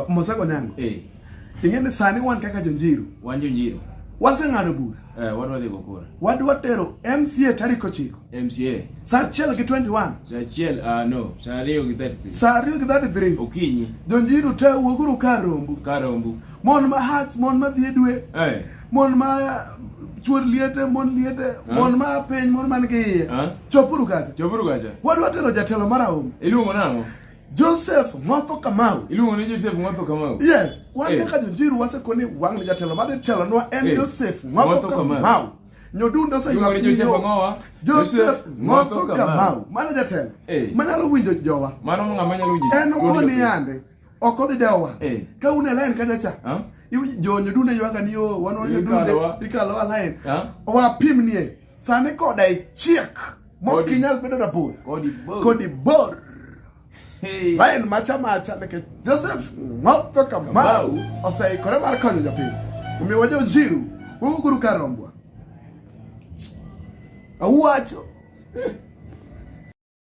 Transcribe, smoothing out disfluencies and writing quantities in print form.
Mosago Nyango. Eh. Ing'e ni sani wan kaka jonjiru. Wan jonjiru. Waseng'ado bura. Eh, wadwa dhi go kura. Wadwa tero MCA tarik 9. MCA. Saa 1 gi 21. Saa 1, no, saa 2 gi 33. Saa 2 gi 33. Okinyi. Jonjiru te wuoguru kar rombu. Kar rombu. Mon ma hats, mon ma dhi e dwe. Eh. Mon ma chuor liete, mon liete, mon ma piny, mon man gi iye. Chopuru kacha. Chopuru kacha. Wadwa tero jatelo marahuma. Iluongo nang'o? Joseph Ng'otho Kamau. Iluongo ni Joseph Ng'otho Kamau. Yes, wan Eh. kaka jonjiru wasekoni wang' ni jatelo madhi telonwa en Eh. Joseph Ng'otho Ng'otho Kamau. Kamau. Nyodundo Iluongo oseywak ni Joseph ni Ang'owa? Joseph Ng'otho Ng'otho Kamau. Mano jatelo. Eh. Manyalo winjo jowa. Mano ng'ama nyalo winjo. En dwond okoni jopiny. yande. Ok odhi dewo wang'. Eh. Ka un e line kacha cha. Ah? Jo nyodunde ywaga ni yo wan wan nyodunde Ikalowa. ikalowa line. Ah? Wapimnie. Sani koda ichiek. Mok Kodi- inyal bedo rabora. Kodi bor. Kodi bor. Hey. Line macha macha nikech Joseph Ng'otho Kamau oseikore mar konyo jopiny. Omiyo wajo njiru, wawuoguru kar rombwa. Awacho.